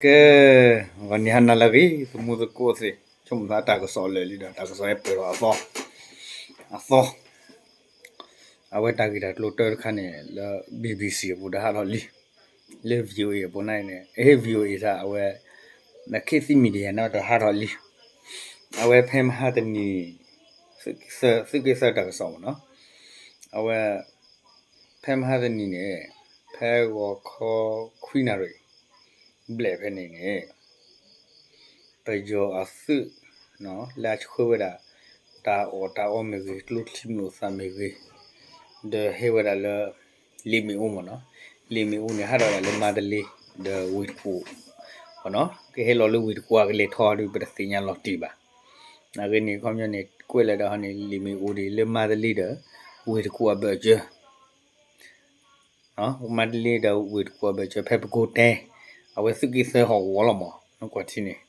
ကဲ, ဂီၤနံၤဟါနၤလၢအဂ့ၤ သမူသကိးသ့ၣ်, ဆိကမိၣ်သးတၢ်ကစီၣ်လၢာ်လံဒီး တၢ်ကစီၣ်ဟဲပၢၢ်ထီၣ်အသီ, အသီ, အဝဲတၢ်ဂ့ၢ်တၢ်ကျိၤတၢတခါန့ၣ် လၢ ဘံဘံစံၣ် အပူၤဒီးဟးထီၣ်လံ, လၢ VOA အပူၤန့ၣ်, အဲ VOA တၢ်အဝဲ, လၢ ခေတ်သစ် Media န့ၣ်ဒီးဟးထီၣ်လံ, အဝဲဖဲမဟါတနံၤ, သုးက့သၢတၢ်ကစီၣ်မ့ၢ်နီၤ, အဝဲ ဖဲမဟါတနံၤန့ၣ်, ဖဲဂီၤခီခွံနၣ်ရံၣ် ဘျဲၣ်ဖဲန့ၣ်န့ၣ်, ပယီၤအသုး, လၢအဆှၢဝဲဒၣ် တၢ်အီၣ်တၢ်အီမ့ၢ်ဂ့ၤ ကျိချံမျိာ်သၣ်မ့ၢ်ဂ့ၤ, ဒီးဟဲဝဲဒၣ်လၢ လ့ၣ်မ့ၣ်အူမ့ၢ်နီၤ, လ့ၣ်မ့ၣ်အူန့ၣ် ဟးထီၣ်ဝဲဒၣ်လၢမါတလ့ ဒီးဝ့ၢ်တကူၣ်, ကဟဲလီၤလၢဝ့ၢ်တကူၣ်အကလဲၤထီၣ်ဒီး ပတသ့ၣ်ညါလီၤတံၢ်ဘၣ်. အဂ့ၢ်န့ၣ် ခီပညီန့ၣ် ကွဲးလၢဒၣ်ဟီန့ၣ် လ့ၣ်မ့ၣ်အူဒ်လၢမါတလ့ဒီး ဝ့ၢ်တကူၣ်အဘၢၣ်စၢၤ မါတလ့ဒီးဝ့ၢ်တကူၣ်အဘၢၣ်စၢၤ ဖဲပကိးတဲ, အဝဲသုးက့သၢဟီၣ်ကဝီၤလီၤမ့ၢ်, နကွၢ်ထံန့ၣ်,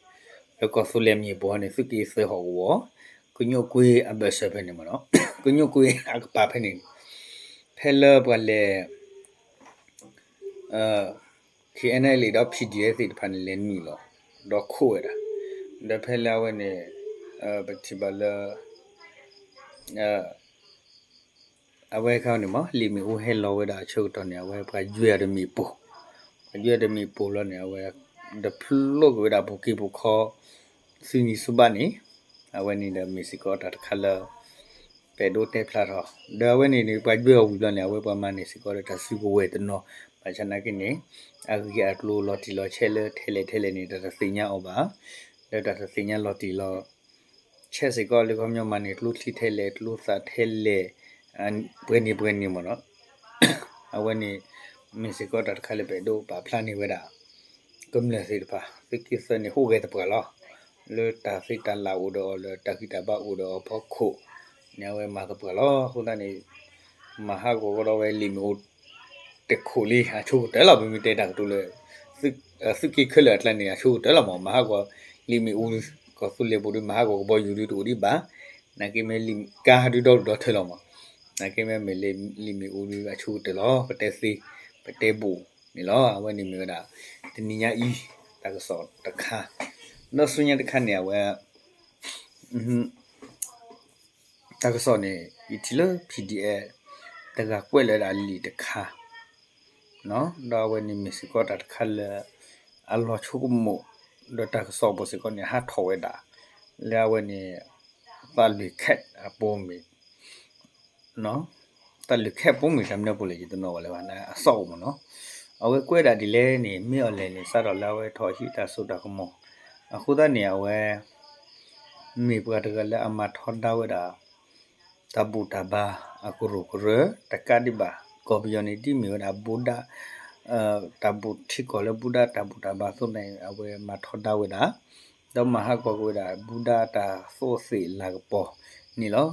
လၢကီၢ်သူလ့ၤမံၤပူၤန့ၣ် သုးက့သၢဟီၣ်ကဝီၤ, ကညိၣ်ကွ့အဘၢၣ်စၢၤဖဲန့ၣ်မ့ၢ်နီၤ, ကညိၣ်ကွ့အကပၤဖဲန့ၣ်, ဖဲလၢပှၤလဲၤ KNLA ဒီး PDF သ့ၣ်တဖၣ်န့ၣ် လဲၤနုာ်လီၤ, ဒီးခိးဝဲဒၣ်, ဒီးဖဲလၢအဝဲန့ၣ်, ပထံၣ်ဘၣ်လၢ အဝဲခါန့ၣ်မ့ၢ် လ့ၣ်မ့ၣ်အူဟဲလီၤဝဲဒၣ်အဆၢကတီၢ်န့ၣ် အဝဲပှၤယွဲအီၤတမ့ၢ်ပိၢ်, ပှၤယွဲအီၤတမ့ၢ်ပိၢ်လီၤန့ၣ် အဝဲ, ဒီးဖျိက့ၤဝဲဒၣ်ပူၤက့ၤပူၤခီ, သုနံၤဆူဘၣ်န့ၣ်, အဝဲန့ၣ်ဒီးမ့ၢ်စ့ၢ်ကီးတၢ်တခါလၢ ပအဲၣ်ဒိးတဲဖျါထီၣ်, ဒီးအဝဲန့ၣ်န့ၣ် ပှၤယွဲအီၤဝံၤဘျီန့ၣ် အဝဲပှၤမၤန့ၢ်စ့ၢ်ကီးဒီးတၢ်စုကဝဲၤတနီၤ, ဘၣ်ဆၣ်နာ်က့န့ၣ်, အဂ့ၢ်အကျိၤလီၤတံၢ်လီၤဆဲးလၢထဲလဲၣ်ထဲလဲၣ်န့ၣ် တၢ်တသ့ၣ်ညါအီၤဘၣ်, ဒီးတၢ်တသ့ၣ်ညါလီၤတံၢ်လီၤ ဆဲးစ့ၢ်ကီးလၢခီပညီမၤန့ၢ်ကျိချံထဲလဲၣ် ကျိသၣ်ထဲလဲၣ်, ပှဲၤန့ၣ်ပှဲၤန့ၣ်မ့ၢ်နီၤ, အဝဲန့ၣ်, မ့ၢ်စ့ၢ်ကီးတၢ်တခါလၢပအဲၣ်ဒိးပာ်ဖျါန့ၢ်ဝဲဒၣ်, ကမျၢၢ်သ့ၣ်တဖၣ် သုးက့သၢန့ၣ် ဟူးဂဲၤသပှၢ်လီၤ, လၢတၢ်သ့တၢ်လၢ်အိၣ်ဒီးအီၤလၢတၢ်ဂံၢ်တၢ်ဘါအိၣ်ဒီးအီၤဖီခိၣ်, န့ၣ်အဝဲမၤသပှၢ်လီၤ, အဃိသတးန့ၣ်, မၤဟးဂီၤကဒီးဝဲလ့ၣ်မ့ၣ်အူ တခိၣ်လံ အဆိကတၢၢ်လီၤ, ပမ့ၢ်တဲတၢ်ကတိၤလၢ သုးက့ခဲလၢာ်အကျါန့ၣ် အဆိကတၢၢ်လီၤမ့ၢ် မၤဟးဂီၤလ့ၣ်မ့ၣ်အူ, ကီၢ်သူလ့ၤပူၤဒီး မၤဟးဂီၤကဘီယူၤဒုတအိၣ်ဒံးဘၣ်, နာ်က့မ့ၢ်လံာ်ကါဒုဒီဒီထၢလီၤမ့ၢ်, နာ်က့မ့ၢ်မ့ၢ်လ့ၣ်မ့ၣ်အူဒုအဆိကတၢၢ်လီၤ, ပတဲသ့, ပတဲဘူးန့ၣ်လီၤ, အဝဲန့ၣ်မ့ၢ်ဝဲဒၣ် တနံၤညါအံၤ တၢ်ကစီၣ်တခါ, ဒီးဆူညါတခါန့ၣ် အဝဲ တၢ်ကစီၣ်န့ၣ် ယထံၣ်လၢ PDF တဂၤကွဲးလၢဒၣ်လံာ်တခါ, ဒီးအဝဲန့ၣ်မ့ၢ်စ့ၢ်ကီးတၢ်တခါလၢ အလီၤဆိကမိၣ်, ဒီးတၢ်ကစီၣ်ပူၤစ့ၢ်ကီးန့ၣ် ဟးထီၣ်ဝဲဒၣ်, လၢအဝဲန့ၣ် သးလွံၢ်ခဲးအပိမ့ၢ် သးလွံၢ်ခဲးပိမ့ၢ်တၢ်မနုၤပိလဲၣ် ယတနီၣ်ဝဲလၢၤဘၣ် အသီၣ်အိၣ်မ့ၢ်နီၤ, အဝဲကွဲးဒၣ်ဒ်လဲၣ်န့ၣ် မ့ၢ်အီၤလဲၣ်န့ၣ် စးထီၣ်လၢအဝဲထီၣ်ဟံးတၢ်စိတၢ်ကမီၤ, အဃိသတးန့ၣ် အဝဲ မ့ၢ်ပှၤတဂၤလၢအမၤထီဒါဝဲဒၣ် တၢ်ဘူၣ်တၢ်ဘါအကရူၢ်ကရၢ တကးဒံးဘၣ် ကီၢ်ပယီၤန့ၣ် ဒ်မ့ၢ်ဝဲဒၣ် ဘူးဒး တၢ်ဘူၣ်ထံကီၢ်လၢဘူးဒးတၢ်ဘူၣ်တၢ်ဘါအသိးန့ၣ် အဝဲမၤထီဒါဝဲဒၣ်, ဒီးမၤဟးဂီၤက့ၤဝဲဒၣ် ဘူးဒးတၢ်သိးသ့ၣ်လၤကပီၤန့ၣ်လီၤ.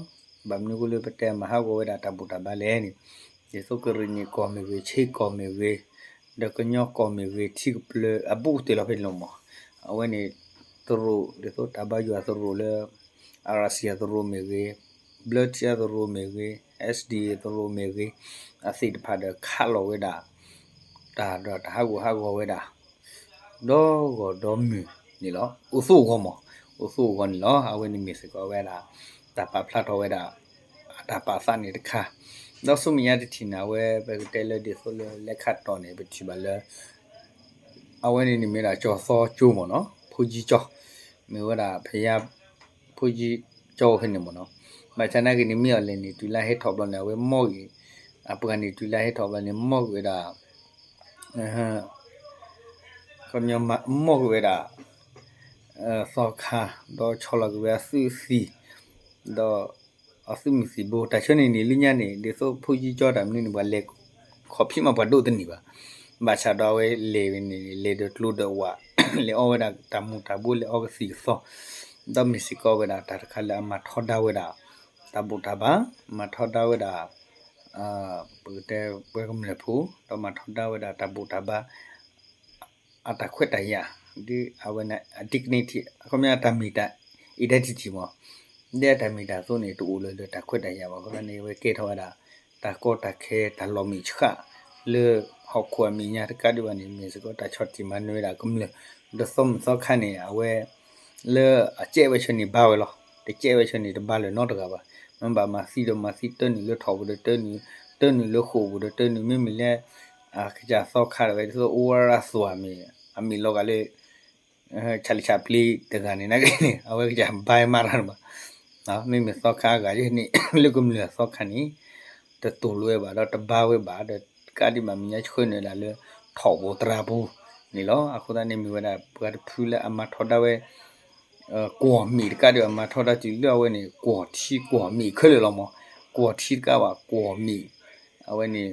ဘၣ်မနုၤအဃိလၢပတဲမၤဟးဂီၤဝဲဒၣ်တၢ်ဘူၣ်တၢ်ဘါလဲၣ်န့ၣ်, ဒ်သိးကရ့ၣ်နံၣ်ကီၢ်မ့ၢ်ဂ့ၤ, ခ့ကီၢ်မ့ၢ်ဂ့ၤ, ဒီးကညီကီၢ်မ့ၢ်ဂ့ၤ, ထံကပျၢၤအဘူးကတၢၢ်လီၤဖဲန့ၣ်လီၤမး, အဝဲန့ၣ် သရိာ် ဒ်သိးတၢ်ဘါယွၤသရိာ်လၢ အရၣ်စံၣ်အသရိာ်မ့ၢ်ဂ့ၤ, ဘျၢထံအသရိာ်မ့ၢ်ဂ့ၤ, SDA အသရိာ်မ့ၢ်ဂ့ၤ, အသ့ၣ်တဖၣ်ဒီးခးလီၤဝဲဒၣ် တၢ်ဒီးတၢ်ဟးဂူာ်ဟးဂီၤဝဲဒၣ် ဒီဂီၢ်ဒီမုၢ်န့ၣ်လီၤ. အိၣ်သူၣ်အဂီၢ်မး, အိၣ်သူၣ်အဂီၢ်န့ၣ်လီၤ. အဝဲန့ၣ်မ့ၢ်စ့ၢ်ကီးဝဲဒၣ် တၢ်ပာ်ဖျါထီၣ်ဝဲဒၣ် အတၢ်ပာ်သးန့ၣ်တခါ, ဒီးဆူမဲာ်ညါတထံၣ်န့ၣ် အဝဲပကတဲလၢဒ်သိးလၢလဲၤခးတီၢ်န့ၣ် ပထံၣ်ဘၣ်လၢ အဝဲန့ၣ်န့ၣ်မ့ၢ်ဒၣ်ကၠီၤသီကၠိမ့ၢ်နီၤ, ဖိကၠံကၠီ, မ့ၢ်ဝဲဒၣ်ဖယါ ဖိကၠံကၠီဖဲန့ၣ်မ့ၢ်နီၤ, ဘၣ်ဆၣ်နာ်က့န့ၣ် မ့ၢ်အီၤလဲၣ်န့ၣ် တုၤလၢဟဲထီၣ်ဘျီန့ၣ် အဝဲမီၢ်ဂ့ၤ, အပှၤန့ၣ်တုၤလၢဟဲထီၣ်ဘျီန့ၣ် မီၢ်ဂ့ၤဝဲဒၣ် ခီပညီမီၢ်ဂ့ၤဝဲဒၣ် သီခါ, ဒီးဆီလီၤက့ၤဝဲအသုးသံၣ်, ဒီးအသုးမုၢ်သံၣ်ဘိ တၢ်ဆၢန့ၣ်န့ၣ် လၢညါန့ၣ် ဒ်သိးဖိကၠံကၠီတၢ်မနုၤန့ၣ် ပှၤလဲၤခီၣ်ဖံးမးပှၤဒိးတန့ၢ်ဘၣ်. ဘၣ်ဆၣ်ဒီးအဝဲလဲၤဝဲန့ၣ် လဲၤဒီးကျိဒီးဝး လဲၤအီဝဲဒၣ်တၢ်မူၤတၢ်ဘှီ လဲၤအီကသံၣ်ကသီ, ဒီးမ့ၢ်စ့ၢ်ကီးဝဲဒၣ်တၢ်တခါလၢအမၤထီဒါဝဲဒၣ် တၢ်ဘူၣ်တၢ်ဘါ, မၤထီဒါဝဲဒၣ် ပကတဲပှၤကမျၢၢ်ဖိ, ဒီးမၤထီဒါဝဲဒၣ်တၢ်ဘူၣ်တၢ်ဘါ အတၢ်ခွဲးတၢ်ယာ်, ဒ်အဝဲန့ၣ် အ dignity အခီပညီအတၢ်မ့ၢ်တၢ် identity မး, ဒ်အတၢ်မ့ၢ်တၢ်အသိးန့ၣ် တအိၣ်လၢၤလၢတၢ်ခွဲးတၢ်ယာ်ဘၣ်. အဃိသတးန့ၣ် အဝဲကဲထီၣ်ဝဲဒၣ် တၢ်ကီတၢ်ခဲ တၢ်လီၤမုၢ်ဆှး လၢဟီၣ်ခိၣ်အမဲာ်ညါတကးဒံးဘၣ်န့ၣ် မ့ၢ်စ့ၢ်ကီးတၢ်ဆီၣ်တံၢ်မၤနၢၤဝဲဒၣ်ကမျၢၢ် ဒီးသီမုၣ်သီခါန့ၣ် အဝဲ လၢအကဲဝဲဆၢန့ၣ်ဘါဝဲလီၤ. တကဲဝဲဆၢန့ၣ်တဘါလၢၤနီတဂၤဘၣ်. မ့ၢ်ဘၣ်မၤသံဒီးမၤသံ တၢနုာ်လၢထိးပူၤဒီး တၢနုာ်လၢဃိာ်ပူၤဒီး တၢနုာ်မ့မ့ၢ်လၢ အကစၢ်သီခါဒီးဝဲ ဒ်သိးအိၣ်ဝဲရၢ်သွၤမ့ၢ် အမံၤလီၤဂာ်လၢ ဆၣ်လံၣ်ဆၣ်ပျ့တဂၤန့ၣ် နာ်က့န့ၣ် အဝဲကစၢ်ဘါမးတၢ်တဘၣ်. မ့မ့ၢ်သီခါအဂၤယဲန့ၣ် လၢကမျၢၢ်အသီခါန့ၣ် တတူၢ်လိာ်ဝဲဘၣ်ဒီးတဘါဝဲဘၣ်ဒီး ကးဒံးဘၣ်မဲာ်ညါဆှၢနုာ်ဒၣ်လၢ ထိးပူၤသရၣ်ပူၤန့ၣ်လီၤ. အဃိသတးန့ၣ်မ့ၢ်ဝဲဒၣ် ပှၤတဖုလၢအမၤထီဒါဝဲ ကွီၢ်မံၤတကးဒံးဘၣ် မၤထီဒါတုၤလၢအဝဲန့ၣ် ကွီၢ်ထံကွီၢ်မံၤခဲလၢာ်လီၤမး. ကွီၢ်ထံတကးဘၣ် ကွီၢ်မံၤ အဝဲန့ၣ်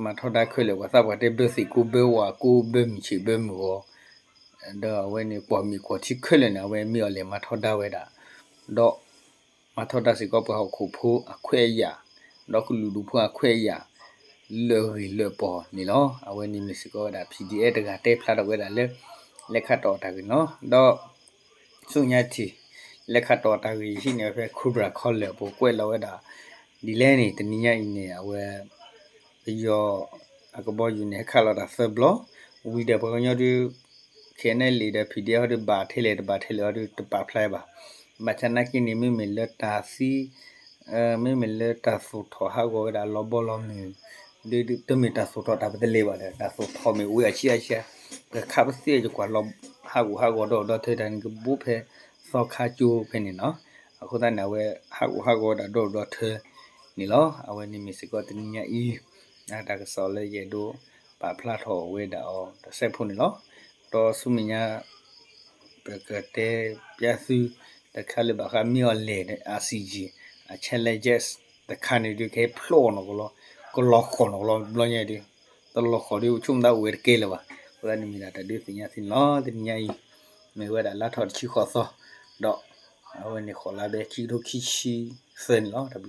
မၤထီဒါခဲလၢာ် ပှၤသးပှၢ်တဲဘၢသ့ၣ်ကိး ဘၢဝၤကိး ဘၢမုၢ်ဆ့ၣ်ဘၢမုၢ်ဂီၤ ဒီးအဝဲန့ၣ် ကွီၢ်မံၤကွီၢ်ထံခဲလၢာ်န့ၣ် အဝဲမ့ၢ်အီၤလဲၤမၤထီဒါဝဲဒၣ် ဒီး မၤထီဒါစ့ၢ်ကီးပှၤဟီၣ်ခိၣ်ဖိအခွဲးအယာ် ဒီးကလုာ်ဒူၣ်ဖိအခွဲးအယာ် လၢအဂ့ၢ်လၢအပီၢ်န့ၣ်လီၤ. အဝဲန့ၣ်မ့ၢ်စ့ၢ်ကီးဝဲဒၣ် PDF တဂၤတဲဖျါထီၣ်ဝဲဒၣ်လၢ လဲၤခါတီၢ်တၢ်ဂ့ၢ်န့ၣ်လီၤ. ဒီး ဆူညါထံၣ် လဲၤခါတီၢ်တၢ်ဂ့ၢ်ဟံးန့ၢ်ဝဲဖဲ Cobra Call လၢအပူၤကွဲးလီၤဝဲဒၣ် ဒ်လဲၣ်န့ၣ် တနံၤညါအံၤန့ၣ် အဝဲ ပယီၤ အကဘီယူၤန့ၣ် ဟဲခးလီၤတၢ်သၢဘျီ ဝံၤဒီးပှၤကညီဒုး ခဲန့ၣ်လံဒီး PDF ဟီဒုးဘၣ်ထဲလဲၣ်တဘၣ်ထဲလဲၣ်ဟီဒုးတပာ်ဖျါဘၣ်. ဘၣ်ဆၣ်နာ်က့န့ၣ် မ့မ့ၢ်လၢတၢ်သံ မ့မ့ၢ်လၢတၢ်သိၣ်ထီၣ်ဟးဂီၤဝဲဒၣ်လီၤဘီလီၤမုၢ် ဒ်တမ့ၢ်တၢ်သိၣ်ထီၣ်တၢ်ပတလဲၤဘၣ်ဒီး တၢ်သိၣ်ထီၣ်မ့ၢ်ဝဲအဆံအဆံ ပခးပသ့ယကွၢ်လီၤ ဟးဂူာ်ဟးဂီၤဒီဒီထၢတၢ်န့ၣ် ကဘိဖဲသီခါကၠိဖဲန့ၣ်နီၤ. အဃိသတးန့ၣ် အဝဲဟးဂူာ်ဟးဂီၤဝဲဒၣ်ဒီဒီထၢန့ၣ်လီၤ. အဝဲန့ၣ်မ့ၢ်စ့ၢ်ကီးတနံၤညါအံၤ တၢ်ကစီၣ်လၢယအဲၣ်ဒိးပာ်ဖျါထီၣ်ဝဲဒၣ်အီၤတစဲးဖိန့ၣ်လီၤ. ဒီးဆူမဲာ်ညါ ပကတဲပျါသု တခါလၢဘၣ်ဃးမ့ၢ်အီၤလဲၣ် ICJ အ challenges တခါန့ၣ်ဒုး ကဟဲဖျိအီၤနီၢ်ကီၢ်လီၤ ကလီၤဃီၣ်နီၢ်ကီၢ်လီၤ ဘျီညါဒုး တလီၤဃီၣ်ဒုး ဆိကမိၣ်သးအိၣ်ဝဲတကဲလၢၤဘၣ်. အဃိသတးန့ၣ်မ့ၢ်ဒၣ်တၢ်ဒုးသ့ၣ်ညါသုန့ၣ်လီၤ. တနံၤညါအံၤ မ့ၢ်ဝဲဒၣ်လါထီၣ်တဆံဃိးသီ ဒီး အဝဲန့ၣ်ဃိးလါဘဲ ခံကထိခံဆံသၢန့ၣ်လီၤ. တၢ်ဘျုး